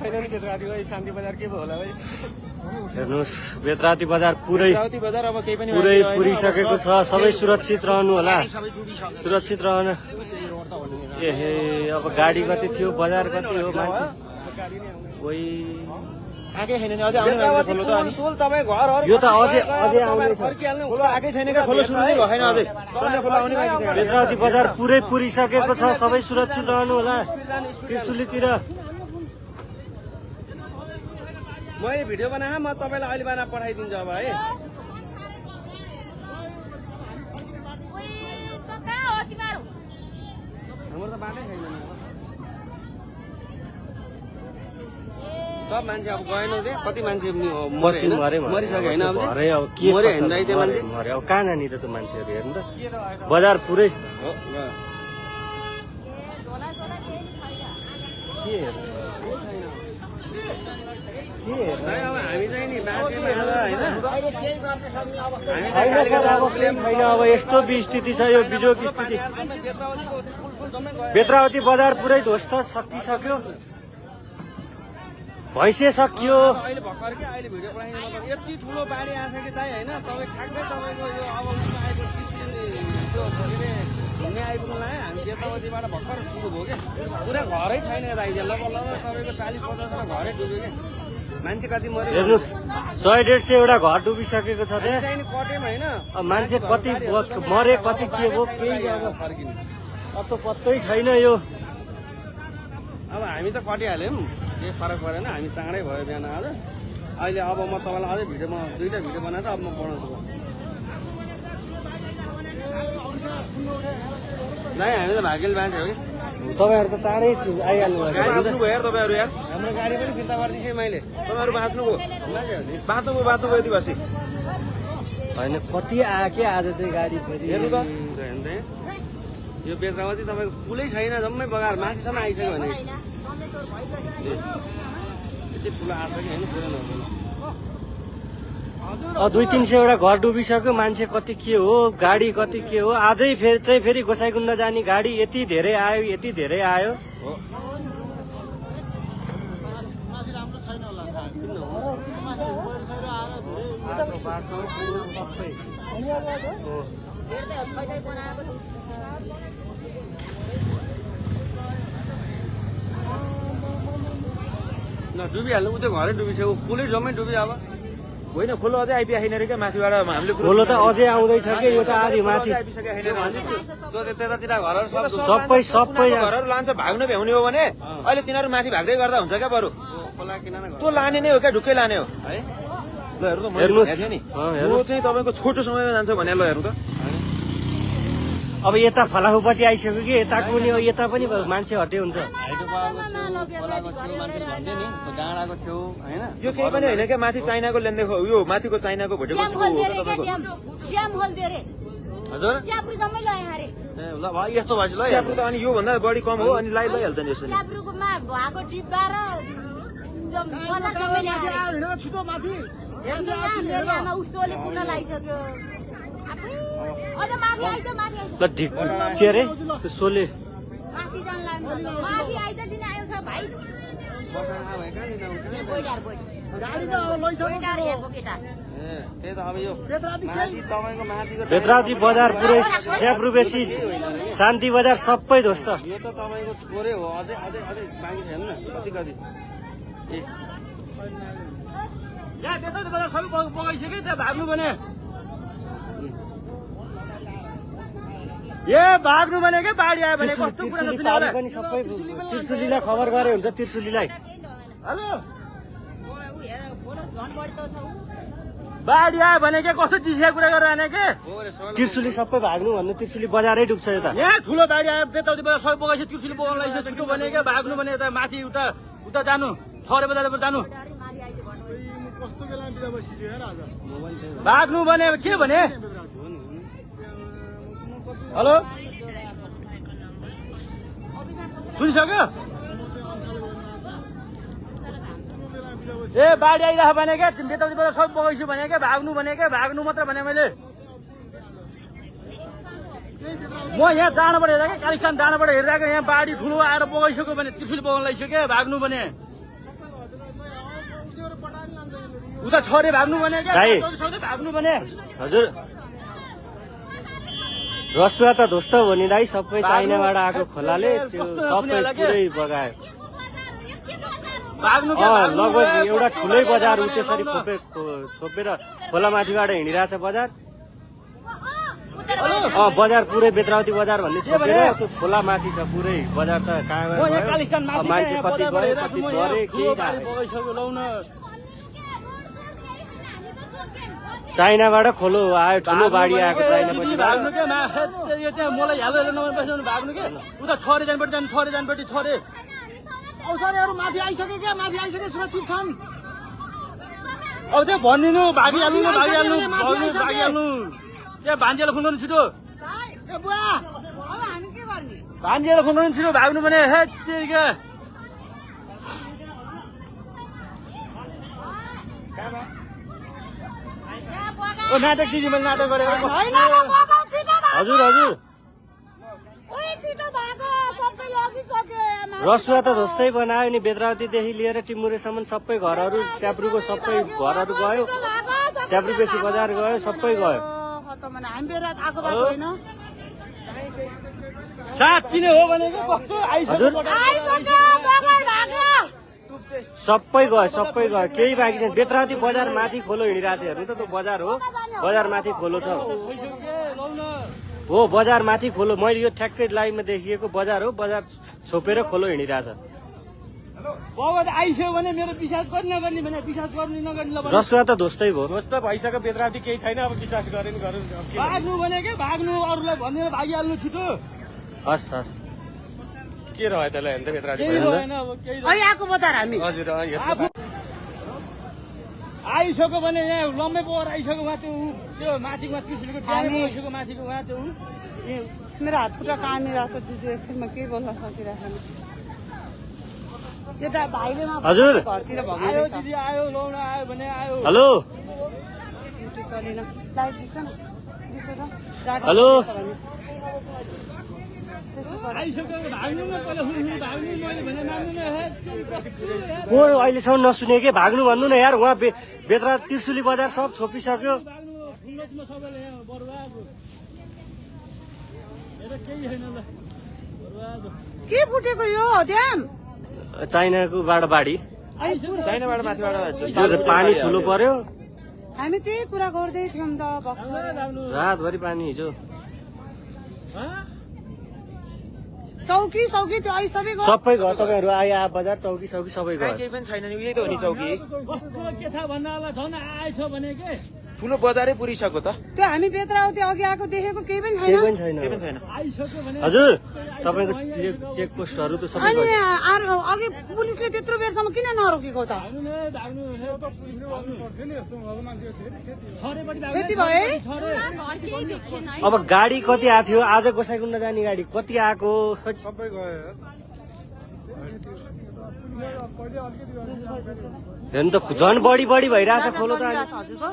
छैन नि बेतराती भाइ शान्ति बजार के भयो होला भाइ हेर्नुहोस् बेतराती बजार पुरै बजार अब केही पनि पुरै पुरिसकेको छ सबै सुरक्षित रहनु होला सुरक्षित रहन एहे अब गाडी कति थियो बजार कति हो मान्छे कोही आकै छैन नि अझै आउने खोलो त अनि सोल तपाईँ घरहरु यो त अझै आउने छ खोलो आकै छैन के खोलो सुरु नै भएन अझै तन्ने खोलो आउने बाँकी छ बेतराती बजार पुरै पुरिसकेको छ सबै सुरक्षित रहनु होला त्रिशुलीतिर मैले भिडियो बनाए म तपाईलाई अहिले बना पठाइदिन्छु अब है हाम्रो त बाटै छैन सब मान्छे अब गएन त्यहाँ कति मान्छे मरिसक्यो होइन अब मरे होइन त्यो मान्छे अब कहाँ जाने त त्यो मान्छेहरू हेर्नु त बजार पुरै हो अब हामी चाहिँ नि बाँचेमा होइन अब यस्तो स्थिति छ यो बिजोग स्थिति बेतरावती बजार पुरै ध्वस्त सकिसक्यो भैँसे सकियो अहिले भर्खर के अहिले भिडियो पठाइदिनु यति ठुलो बाढी आएछ कि दाइ होइन तपाईँ ठ्याक्कै तपाईँको यो अब घुम्ने आइपुग्नु लाग्यो हामी बेतरावतीबाट भर्खर सुरु भयो क्या पुरा घरै छैन दाइ लगभग तपाईँको 40-50 घरै डुब्यो क्या मान्छे कति मऱ्यो हेर्नुहोस् 100-150 एउटा घर डुबिसकेको छ त्यहाँ चाहिँ कटेम होइन मान्छे कति मरे कति के भयो केही फर्किनु अब त पत्तै छैन यो अब हामी त कटिहाल्यौँ केही फरक परेन हामी चाँडै भयो बिहान आज अहिले अब म तपाईँलाई अझै भिडियोमा 2टा भिडियो बनाएर अब म बनाउँछु नै हामी त भाग्यले बाँच्यो हो कि तपाईँहरू त चाँडै आइहाल्नु बाँच्नु भयो यार तपाईँहरू यार हाम्रो गाडी पनि फिर्ता गरिदिएँ मैले तपाईँहरू बाँच्नुभयो बाँच्नुभयो यति बसी होइन कति आयो के आज चाहिँ गाडी फेरि हेर्नु त यो बेतरावती तपाईँको पुलै छैन जम्मै बगाएर माथिसम्म आइसक्यो भने यति ठुलो आएको कि होइन पुरै नहुँदैन 200-300 एउटा घर डुबिसक्यो मान्छे कति के हो गाडी कति के हो आजै फेरि गोसाइकुण्ड जाने गाडी यति धेरै आयो न डुबिहाल्नु उ त घरै डुबिसक्यो पुलै जम्मै डुब्यो अब होइन खोलो अझै आइपुगेको छैन रे क्या माथिबाट हामीले खोलो त अझै आउँदैछ कि यो त आधी माथि त्यतातिर घरहरू सबै घरहरू लान्छ भाग्नु भ्याउने हो भने अहिले तिनीहरू माथि भाग्दै गर्दा हुन्छ क्या बरु त्यो लाने नै हो क्या ढुक्कै लाने हो है ल हेर्नु त नि यो चाहिँ तपाईँको छोटो समयमा जान्छ भने ल हेर्नु त अब यता फलाफुपट्टि आइसक्यो कि यताको नि यता पनि मान्छे हटे हुन्छ डाँडाको छेउ होइन यो केही पनि होइन क्या माथि चाइनाको लेन्दै यो माथिको चाइनाको भोटेको हजुर ल यस्तो भएपछि ल स्याब्रु त अनि योभन्दा बढी कम हो अनि लैहाल्छ नि यसो ल के अरे त्यो सोले बेतराती बजार पुरै स्याब्रु बेसी शान्ति बजार सबै ध्वस्त यो त तपाईँको थोरै हो अझै बाँकी छैन न कति बेतराती बजार सबै बगाइसक्यो त्यहाँ भाग्नु भने भाग्नु भने के बाढी आयो भने कस्तो कुरा सुनाउला पनि सबै त्रिशुलीलाई खबर गरे हुन्छ त्रिशुलीलाई हेलो बाढी आयो भने के कस्तो चिसिया कुरा गरेर आने के त्रिशुली सबै भाग्नु भन्नु त्रिशुली बजारै डुब्छ यता यहाँ ठुलो बाढी आयो बेतराती बजार सबै बगाइसक्यो त्रिशुली बगाउन लागिसक्यो छिटो भने के भाग्नु भने यता माथि उता जानु 6 बजार जानु भाग्नु भने के भने हेलो सुनिसक्यो बाढी आइरह भने क्या बेतरातीबाट सब बगाइछु भने क्या भाग्नु मात्र भने मैले म यहाँ डाँडाबाट हेर्दा कालिस्तान डाँडाबाट हेरिरहेको यहाँ बाढी ठुलो आएर बगाइसक्यो भने त्रिशुली बगाउन लागिसक्यो भाग्नु भने उता छोरे भाग्नु भने क्या दाइ। भाग्नु भने हजुर रसुवा त ध्वस्त हो नि दाइ सबै चाइनाबाट आएको खोलाले त्यो सबै पुरै बगायो भाग्नु लगभग एउटा ठुलै बजार उ त्यसरी छोपेर खोलामाथिबाट हिँडिरहेछ बजार बजार पुरै बेत्रावती बजार भन्ने छोपेर त्यो खोलामाथि छ पुरै बजार त कहाँ गयो मान्छे कति गयो कति गरे केही थाहा छैन। चाइनाबाट खोलो आयो ठुलो बाढी आएको चाइनापट्टि भाग्नु क्या त्यहाँ मलाई हालो नम्बर पैसा भाग्नु क्या उता छोरे जानपट्टि जानु छोरे जानपट्टि छोरे औषधिहरू माथि आइसके क्या माथि आइसके सुरक्षित छन् अब त्यो भनिदिनु भागिहाल्नु भागिहाल्नु भागिहाल्नु त्यहाँ भान्जेलाई खुन्नु छिटो ए बुवा अब हामी के गर्ने भान्जेलाई खुन्नु छिटो भाग्नु भने हे क्या ओ नाटक दिदी मैले नाटक गरेको होइन र बगा छिटो भाग हजुर हजुर ओइ छिटो भाग सबै लगिसक्यो रसुवा त जस्तै बनायो नि बेत्रावतीदेखि लिएर टिमुरेसम्म सबै घरहरू च्याप्रुको सबै घरहरू गयो च्याप्रु बेसी बजार गयो सबै गयो खतम हामी बेरात आएको बाटो होइन साँच्ची नै हो भनेको कस्तो हजुर आइसक्यो बगा भाग सबै गयो केही बाँकी छैन बेत्रावती बजार माथि खोलो हिँडिरहेको छ हेर्नु त त्यो बजार हो बजार माथि खोलो छ हो बजार माथि खोलो मैले यो ठ्याक्कै लाइनमा देखिएको बजार हो बजार छोपेर खोलो हिँडिरहेछ बाबा आइसक्यो भने मेरो विश्वास गर्ने नगर्ने भने विश्वास गर्ने नगर्ने रसुवा त ध्वस्तै भयो ध्वस्त भइसक्यो बेत्रावती केही छैन अब विश्वास गरेन गरौँ भाग्नु भने के भाग्नु अरूलाई भनेर भागिहाल्नु छिटो हस् हस् के रह्यो त्यसलाई हेर्नु त बेत्रावती केही रहेन अब केही अहिले आएको बजार हामी हजुर आइसक्यो भने यहाँ लम्बे पोवर आइसक्यो उहाँ त्यो माथिको कृष्णको आइसक्यो माथिको उहाँ त्यो मेरो हात खुट्टा कामिरहेको छ दिदी एकछिनमा के बोल्न सकिरहेको एउटा भाइले हजुर घरतिर आयो भगाइदिन्छ दिदी आयो लाउन आयो भने आयो हेलो ड्युटी चलेन लाइट दिन्छ न दिन्छ त डाटा हेलो। दिन्छ भने। त्यसो गर। आइसक्यो भाग्नु न पहिला हुनु भाग्नु मैले भने मान्नु न हे को अहिलेसम्म नसुने के भाग्नु भन्नु न यार उहाँ बेत्रा त्रिशुली बजार सब छोपिसक्यो भाग्नु फुल्लोमा सबैले यहाँ बर्बाद हेर केही छैन ल बर्बाद के फुटेको यो ड्याम चाइनाको बाढी चाइनाबाट माथिबाट हिजो पानी ठुलो पर्यो हामी त्यही कुरा गर्दै थियौँ त भर्खर भाग्नु रातभरि पानी हिजो चौकी सौकी त्यो अहिले सबै गयो। सबै घर तपाईँहरू आयो आ बजार चौकी सबै कहीँ गयो केही पनि छैन नि यही त हो नि चौकी कस्तो के थाहा भन्नलाई झन् आएछ भने के ठुलो बजारै पुरिसक्यो त त्यो हामी बेत्रावती अघि आएको देखेको केही पनि केही छैन पनि छैन केही पनि छैन आइसक्यो भने हजुर तपाईँको चेक पोस्टहरू त सबै अनि गयो अघि पुलिसले त्यत्रो बेरसम्म किन नरोकेको त भाग्नु नै भाग्नु हे त पुलिसले भन्नु पर्थ्यो नि यस्तो अब मान्छे छरेपट्टि क्षति भयो है छरे अब गाडी कति आएको थियो आज गोसाइकुण्ड जाने गाडी कति आएको सबै गयो हेर्नु त झन् बढी भइरहेछ खोलो त अहिले। हजुरको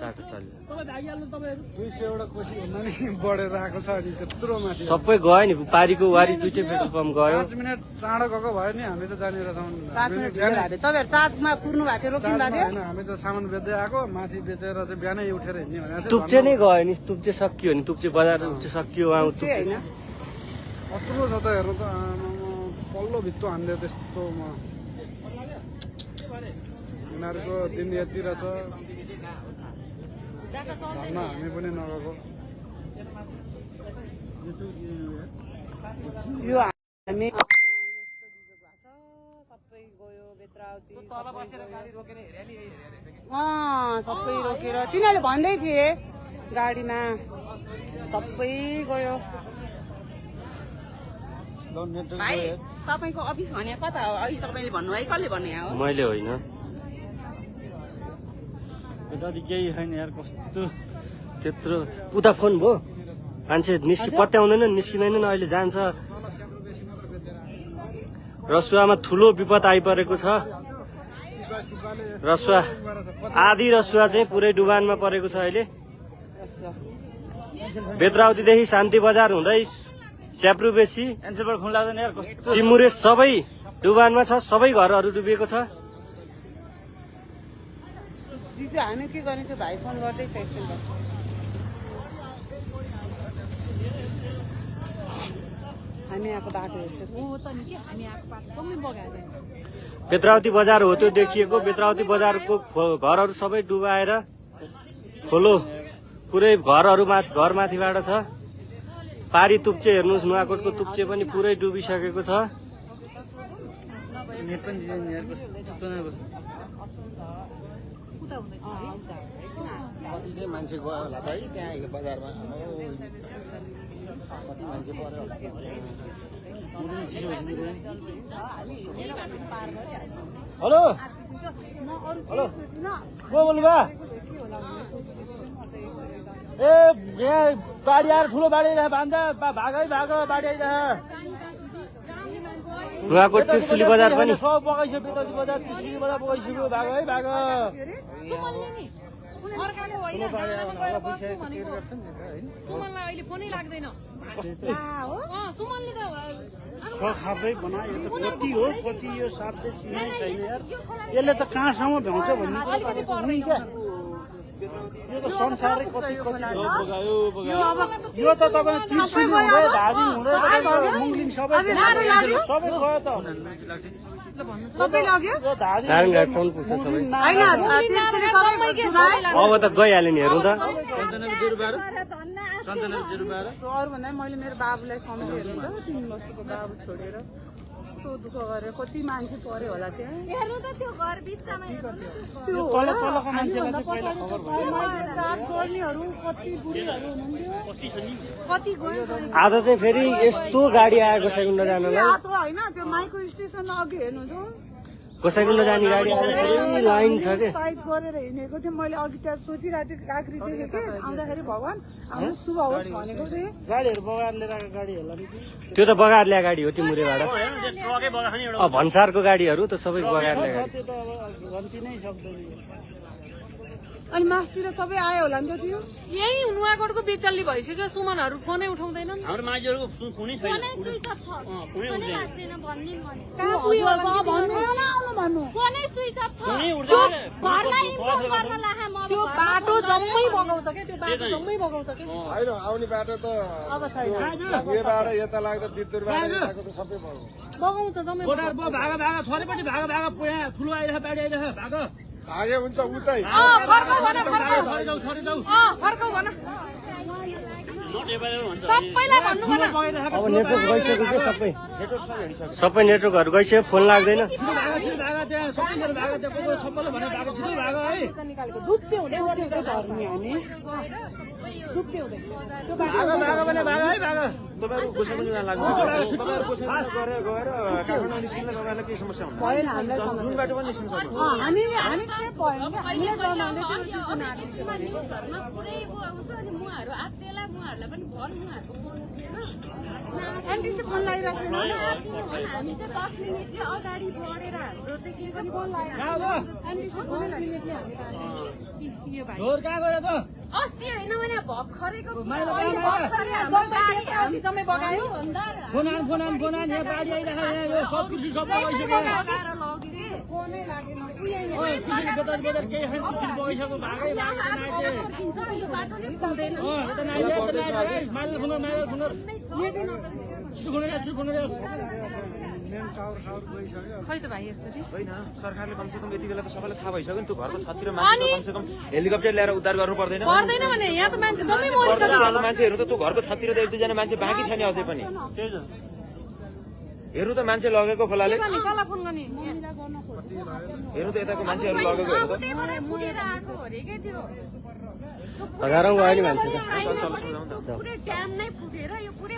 टाटो चल्यो तपाईँ भागिहाल्नु तपाईँहरू 200 वटा कोसी भन्दा नि बढेर आएको छ अनि त्यत्रो माथि सबै गयो नि पारीको वारी दुइटै पेट्रोल पम्प गयो 5 मिनट चाँडो गएको भयो नि हामी त जानेर छौँ 5 मिनट ढिलो भएको थियो तपाईँहरू चार्जमा कुर्नु भएको थियो रोकिनु भएको थियो होइन हामी त सामान बेच्दै आएको माथि बेचेर चाहिँ बिहानै उठेर हिँड्ने भनेको थियो तुप्चे नै गयो नि तुप्चे सकियो नि तुप्चे बजार तुप्चे सकियो उहाँ त्यो होइन कत्रो छ त हेर्नु त आमामा, पल्लो भित्तो हान्दियो त्यस्तोमा यिनीहरूको दिन यतिर छ धर्म हामी पनि नगएको यो हामी यस्तो बिजोग भएको छ सबै गयो बेत्रावती सबै रोकेर तिनीहरूले भन्दै थिए गाडीमा सबै गयो भाइ तपाईँको अफिस भने कता हो अहिले तपाईँले भन्नुभयो कसले भन्ने हो मैले होइन यता केही छैन यार कस्तो त्यत्रो उता फोन भयो मान्छे पत्याउँदैन निस्किँदैनन् अहिले जान्छ रसुवामा ठुलो विपद आइपरेको छ रसुवा आधी रसुवा चाहिँ पुरै डुबानमा परेको छ अहिले बेत्रावतीदेखि शान्ति बजार हुँदै च्याप्रु बेसी एन्सरबाट खुन लाग्दैन यार कस्तो टिमुरे सबै डुबानमा छ सबै घरहरू डुबेको छ त्यो हामी के गर्ने त्यो भाइ फोन गर्दैछ एकछिन बस हामी आएको बाटो हेर्छ बेत्रावती बजार हो त्यो देखिएको बेत्रावती बजारको घरहरू सबै डुबाएर खोलो पुरै घरमाथिबाट छ पारी तुप्चे हेर्नुहोस् नुवाकोटको तुप्चे पनि पुरै डुबिसकेको छ मान्छे गयो होला त है त्यहाँ बजारमा कति मान्छे पर्यो हेलो हेलो को बोल्नुभयो ए यहाँ बाढी आएर ठुलो बाढी आइरह भान्दा भागै भाग बाढी आइरह नुवाकोट त्रिशुली बजार पनि सब बगाइसक्यो बेतौती बजार त्रिशुली बजार बगाइसक्यो भाग है भाग सुमनलाई अहिले फोनै लाग्दैन सुमनले त खाँदै बनायो त कति हो कति यो साध्य सीमै छैन यार यसले त कहाँसम्म भ्याउँछ भन्ने यो त संसारै कति यो त तपाईँ त्रिशुली हुँदै धादिङ हुँदै मुङ्लिङ सबै गयो त सबै लग्यो नारायणघाटसम्म पुग्छ सबै अब त गइहाल्यो नि हेर्नु त अरू भन्दा मैले मेरो बाबुलाई समेत हेर्नु त 3 वर्षको बाबु छोडेर कस्तो दुःख गरेर कति मान्छे पर्यो होला त्यहाँ हेर्नु त त्यो घर बिचमा त्यो तलको मान्छेलाई चाहिँ पहिला खबर चाप गर्नेहरू कति बुढीहरू हुनुहुन्थ्यो कति गयो आज चाहिँ फेरि यस्तो गाडी आयो गोसाइकुण्ड जानलाई यात्रा होइन त्यो माइक्रो स्टेसन अघि हेर्नु त गोसाइकुण्ड जाने गाडी आज फेरि लाइन छ के साइड गरेर हिँडेको थिएँ मैले अघि त्यहाँ सोचिरहेको थिएँ काँक्री देखेँ कि आउँदाखेरि भगवान् हाम्रो शुभ होस् भनेको थिएँ गाडीहरू बगाएर लिएर आएको गाडी होला नि त्यो त बगाएर ल्याएको गाडी हो टिमुरेबाट भन्सारको गाडीहरू त सबै बगाएर ल्याएको गाडी त्यो त अब गन्ती नै सक्दैन अनि मासतिर सबै आयो होला नि त त्यो यही नुवाकोटको बेचल्ली भइसक्यो सुमनहरू फोनै उठाउँदैनन् हाम्रो मान्छेहरूको फोनै छैन स्विच अफ छ फोनै लाग्दैन भन्ने कहाँ पुग्यो होला भन्नु न आउनु भन्नु फोनै स्विच अफ छ त्यो घरमा इन्फर्म गर्न लाहा म त्यो बाटो जम्मै बगाउँछ के त्यो बाटो जम्मै बगाउँछ के होइन आउने बाटो त अब छैन यबाट यता लाग्दा बिर्तुरबाट यताको त सबै बगाउँछ जम्मै भागा भागा छोरेपट्टि भागा भागा यहाँ ठुलो आइरह बाढी आइरह भाग भागे हुन्छ उतै फर्काउ भन फर्काउ छोरी जाऊ फर्काउ भन सबैलाई भन्नु भन अब नेटवर्क गइसक्यो कि सबै नेटवर्कहरू गइसक्यो फोन लाग्दैन छिटो भागा त्यहाँ सबैजना भागा त्यहाँ कोही सबैले भने भागा छिटो भागा है दुप्ते हुँदै झर्ने हामी दुप्ते हुँदै त्यो भागा भने भागा है भागा तपाईँहरू गोसाइकुण्ड जान लाग्नु तपाईँहरू गोसाइकुण्ड गएर काठमाडौँ निस्किँदा तपाईँहरूलाई केही समस्या हुन्छ भएन हामीलाई जुन बाटो पनि निस्किनु सक्नु हामी चाहिँ भएन कि हामीले गर्न आउँदै त्यो ट्युसन आएको घरमा पुरै आउँछ अनि मुहाहरू आत्तेला मुहाहरूलाई पनि भर मुहाहरूको फोन थिएन एनटिसी फोन लगाइरहेको छैन हामी चाहिँ 10 मिनेटले अगाडि बढेर हाम्रो चाहिँ के पनि फोन लगाइरहेको एनटिसी फोन लगाइरहेको यो भाइ झोर कहाँ गयो त अस्ति होइन भने भर्खरैको हामी जम्मै बगायो फोन आन यहाँ बाढी आइरहेको यहाँ यो सब कृषि सब बगाइसक्यो फोनै लागेन कृषि बेताज बजार केही छैन कृषि बगाइसक्यो भागै यता नाइजे माइल खुनर छिटो खुनर खै त भाइ यसरी होइन सरकारले कमसेकम यति बेला त सबैलाई थाहा भइसक्यो नि त्यो घरको छततिर मान्छे कमसेकम हेलिकप्टर ल्याएर उद्धार गर्नु पर्दैन भने यहाँ त मान्छे जम्मै मरिसक्यो मान्छेहरू त त्यो घरको छततिर त 1-2 जना मान्छे बाँकी छैन अझै पनि हेर्नु त मान्छे लगेको खोलाले कसलाई फोन गर्ने हेर्नु त यताको मान्छेहरू लगेको हेर्नु त हजारौँ गयो नि मान्छे त पुरै ड्याम नै फुटेर यो पुरै